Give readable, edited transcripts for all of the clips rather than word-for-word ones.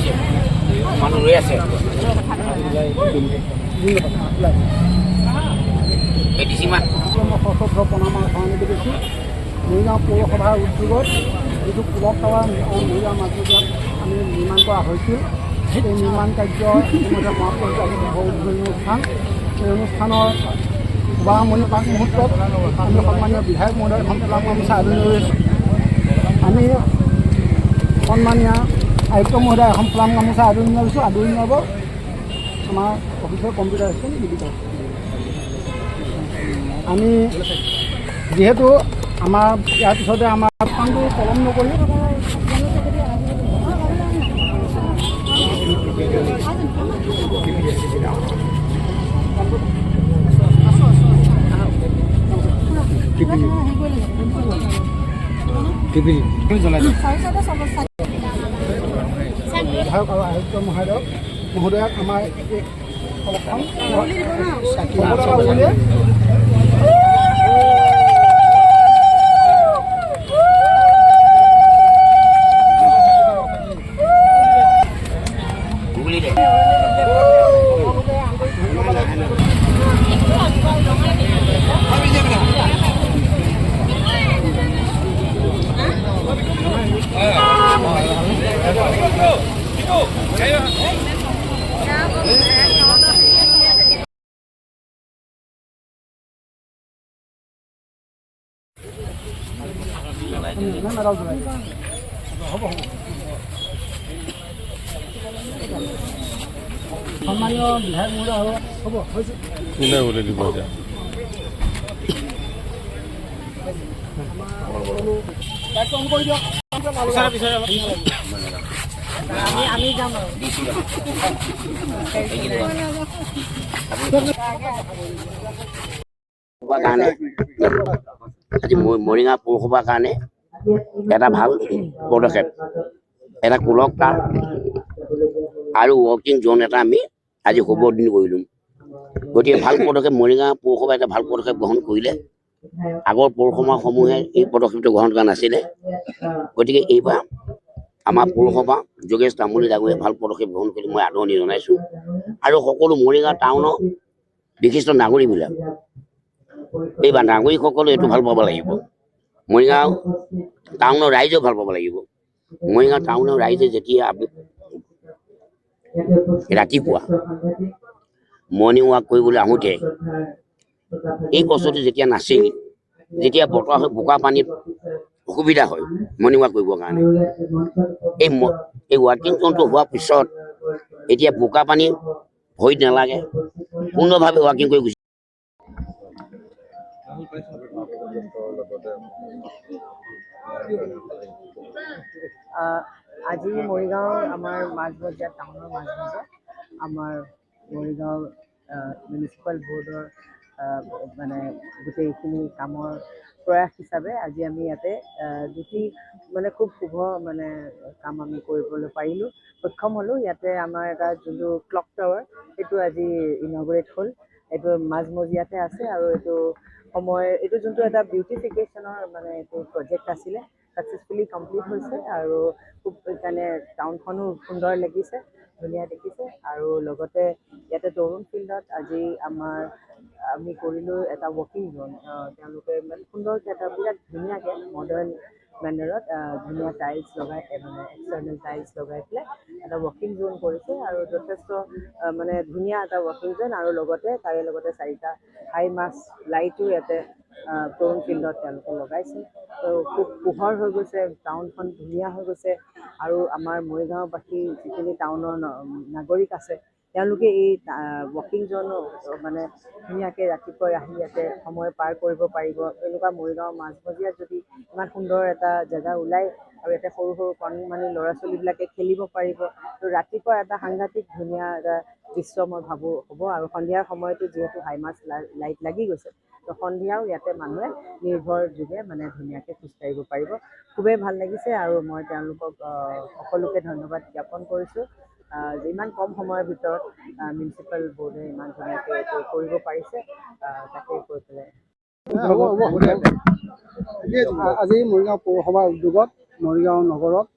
হৈছে, মানুহ ৰৈ আছে। এই ডিচিমা। মই সশ্ৰদ্ধ প্ৰণাম আৰু সেৱা নিবেদিছোঁ। মৰিগাঁও পৌৰসভাৰ উদ্যোগত যিটো ক্লক টাৱাৰ মৰিগাঁও মাজমজিয়াত আমি নিৰ্মাণ কৰা হৈছিল, সেই নিৰ্মাণ কাৰ্য ইতিমধ্যে সমাপ্ত হৈছে। আজি শুভ উদ্বোধনী অনুষ্ঠান। এই অনুষ্ঠানৰ শুভাৰম্ভণি প্ৰাক মুহূৰ্তত আমি সন্মানীয় বিধায়ক মহোদয় এখন ফুলাম গামোচা আদৰণি জনাইছোঁ। আমি সন্মানীয় আয়ুক্ত মহোদয় এখন ফুলাম গামোচা আদৰণি জনাইছোঁ। আদৰণি জনাব আমাৰ অফিচৰ কম্পিউটাৰ এছিষ্টেণ্ট লিপিকা। আমি যিহেতু আমাৰ ইয়াৰ পিছতে আমাৰ কামটো পলম নকৰি বিধায়ক আৰু আয়ুক্ত মহোদয়ক আমাৰ এই ফলকখন উলিয়াই গুগলি দে। হ'ব হ'ব। সন্মানীয় বিধায়ক মহোদয় আৰু হ'ব হৈছে। কোনে উলিয়াই দিব এতিয়া? লাইটটো অন কৰি দিয়ক। দিছোঁ। কাৰণে আজি মৰিগাঁও পৌৰসভাৰ কাৰণে এটা ভাল পদক্ষেপ, এটা ক্লক টাৱাৰ আৰু ৱকিং জ'ন এটা আমি আজি শুভ দিন কৰিলোঁ। গতিকে ভাল পদক্ষেপ, মৰিগাঁও পৌৰসভাই এটা ভাল পদক্ষেপ গ্ৰহণ কৰিলে। আগৰ পৌৰসভাসমূহে এই পদক্ষেপটো গ্ৰহণ কৰা নাছিলে। গতিকে এইবাৰ আমাৰ পৌৰসভা যোগেশ তামুলী ডাঙৰীয়াই ভাল পদক্ষেপ গ্ৰহণ কৰি মই আদৰণি জনাইছোঁ। আৰু সকলো মৰিগাঁও টাউনৰ বিশিষ্ট নাগৰিকবিলাক, এইবাৰ নাগৰিকসকলে এইটো ভাল পাব লাগিব, মৰিগাঁও টাউনৰ ৰাইজেও ভাল পাব লাগিব। মৰিগাঁও টাউনৰ ৰাইজে যেতিয়া ৰাতিপুৱা মৰ্ণিং ৱাক কৰিবলৈ আহোঁতে এই বস্তুটো যেতিয়া নাছিল, যেতিয়া বতৰ হৈ বোকা পানীত অসুবিধা হয় মৰ্ণিং ৱাক কৰিবৰ কাৰণে, এই ৱাকিং জ'নটো হোৱাৰ পিছত এতিয়া বোকা পানী ভৰিত নালাগে, সুন্দৰভাৱে ৱাকিং কৰি গুচি আজি মৰিগাঁৱৰ আমাৰ মাজমজিয়াত, টাউনৰ মাজমজিয়াত আমাৰ মৰিগাঁও মিউনিচিপাল বৰ্ডৰ মানে গোটেইখিনি কামৰ প্ৰয়াস হিচাপে আজি আমি ইয়াতে দুটি মানে খুব শুভ মানে কাম আমি কৰিবলৈ পাৰিলোঁ, সক্ষম হ'লোঁ। ইয়াতে আমাৰ এটা যোনটো ক্লক টাৱাৰ, সেইটো আজি ইনঅগুৰেট হ'ল। এইটো মাজমজিয়াতে আছে আৰু এইটো সময় এইটো যোনটো এটা বিউটিফিকেশ্যনৰ মানে এইটো প্ৰজেক্ট আছিলে, ছাকচেছফুলি কমপ্লিট হৈছে আৰু খুব সেইকাৰণে টাউনখনো সুন্দৰ লাগিছে, ধুনীয়া দেখিছে। আৰু লগতে ইয়াতে তৰুণ ফিল্ডত আজি আমাৰ আমি কৰিলোঁ এটা ৱকিং জ'ন। তেওঁলোকে ইমান সুন্দৰকৈ এটা বিৰাট ধুনীয়াকৈ মডাৰ্ণ মেনাৰত ধুনীয়া টাইলছ লগাই, মানে এক্সটাৰ্নেল টাইলছ লগাই পেলাই এটা ৱকিং জ'ন কৰিছে আৰু যথেষ্ট মানে ধুনীয়া এটা ৱকিং জ'ন। আৰু লগতে তাৰে লগতে চাৰিটা হাই মাছ লাইটো ইয়াতে তৰুণ ফিল্ডত তেওঁলোকে লগাইছে। ত' খুব পোহৰ হৈ গৈছে টাউনখন, ধুনীয়া হৈ গৈছে। আৰু আমাৰ মৰিগাঁওবাসী যিখিনি টাউনৰ নাগৰিক আছে, তেওঁলোকে এই ৱকিং জ'ন মানে ধুনীয়াকৈ ৰাতিপুৱাই আহি ইয়াতে সময় পাৰ কৰিব পাৰিব। এনেকুৱা মৰিগাঁও মাজমজিয়াত যদি ইমান সুন্দৰ এটা জেগা ওলায় আৰু ইয়াতে সৰু সৰু কণমানি ল'ৰা ছোৱালীবিলাকে খেলিব পাৰিব, ত' ৰাতিপুৱা এটা সাংঘাতিক ধুনীয়া এটা দৃশ্য মই ভাবোঁ হ'ব। আৰু সন্ধিয়াৰ সময়তো যিহেতু হাই মাছ লাইট লাগি গৈছে, ত' সন্ধিয়াও ইয়াতে মানুহে নিৰ্ভৰ যোগে মানে ধুনীয়াকৈ খোজকাঢ়িব পাৰিব। খুবেই ভাল লাগিছে আৰু মই তেওঁলোকক সকলোকে ধন্যবাদ জ্ঞাপন কৰিছোঁ যে ইমান কম সময়ৰ ভিতৰত মিউনিচিপাল বৰ্ডে ইমান ধুনীয়াকৈ এইটো কৰিব পাৰিছে, তাকে কৈ পেলাই। হ'ব হ'ব। আজি মৰিগাঁও পৌৰসভাৰ উদ্যোগত মৰিগাঁও নগৰত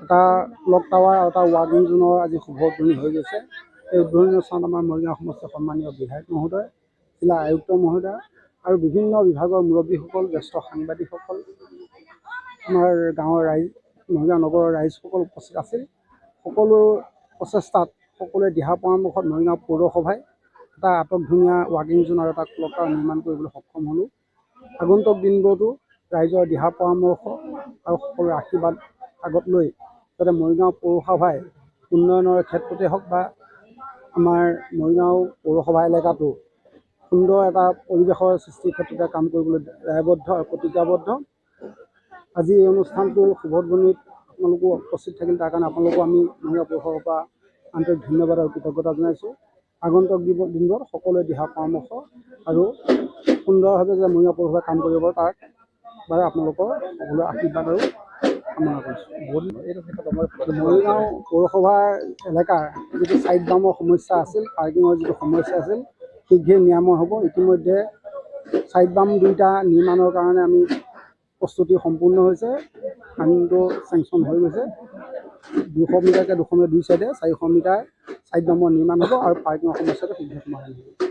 এটা ক্লক টাৱাৰ আৰু এটা ৱাকিং জোনৰ আজি শুভ উদ্বোধনী হৈ গৈছে। এই উদ্বোধনী অনুষ্ঠানত আমাৰ মৰিগাঁও সমষ্টিৰ সন্মানীয় বিধায়ক মহোদয়, জিলা আয়ুক্ত মহোদয় আৰু বিভিন্ন বিভাগৰ মুৰব্বীসকল, জ্যেষ্ঠ সাংবাদিকসকল, আমাৰ গাঁৱৰ ৰাইজ, মৰিগাঁও নগৰৰ ৰাইজসকল উপস্থিত আছিল। সকলো প্ৰচেষ্টাত, সকলোৱে দিহা পৰামৰ্শত মৰিগাঁও পৌৰসভাই এটা আটকধুনীয়া ৱাকিং জোন আৰু এটা ক্লক টাৱাৰ নিৰ্মাণ কৰিবলৈ সক্ষম হ'লোঁ। আগন্তুক দিনবোৰতো ৰাইজৰ দিহা পৰামৰ্শ আৰু সকলোৰে আশীৰ্বাদ আগত লৈ যাতে মৰিগাঁও পৌৰসভাই উন্নয়নৰ ক্ষেত্ৰতে হওক বা আমাৰ মৰিগাঁও পৌৰসভা এলেকাটো সুন্দৰ এটা পৰিৱেশৰ সৃষ্টিৰ ক্ষেত্ৰতে কাম কৰিবলৈ দায়বদ্ধ আৰু প্ৰতিজ্ঞাবদ্ধ। আজি এই অনুষ্ঠানটোৰ শুভোদ্বোধনীত আপোনালোকো উপস্থিত থাকিল, তাৰ কাৰণে আপোনালোকো আমি মৰিগাঁও পৌৰসভাৰ পৰা আন্তৰিক ধন্যবাদ আৰু কৃতজ্ঞতা জনাইছোঁ। আগন্তুক দিনবোৰত সকলোৱে দিহা পৰামৰ্শ আৰু সুন্দৰভাৱে যে মৰিগাঁও পৌৰসভাই কাম কৰিব পাৰে, তাৰ বাবে আপোনালোকৰ সকলোৰে আশীৰ্বাদ আৰু কামনা কৰিছোঁ। মৰিগাঁও পৌৰসভাৰ এলেকাৰ যিটো চাইড বামৰ সমস্যা আছিল, পাৰ্কিঙৰ যিটো সমস্যা আছিল, শীঘ্ৰেই নিৰাময় হ'ব। ইতিমধ্যে চাইড বাম দুইটা নিৰ্মাণৰ কাৰণে আমি প্ৰস্তুতি সম্পূৰ্ণ হৈছে, ফাণ্ডটো চেংচন হৈ গৈছে। 200 মিটাৰকৈ 200 মিটাৰ দুই চাইডে 400 মিটাৰ চাইড বামৰ নিৰ্মাণ হ'ব আৰু পাৰ্কিঙৰ সমস্যাটো শীঘ্ৰে সমাধান হ'ব।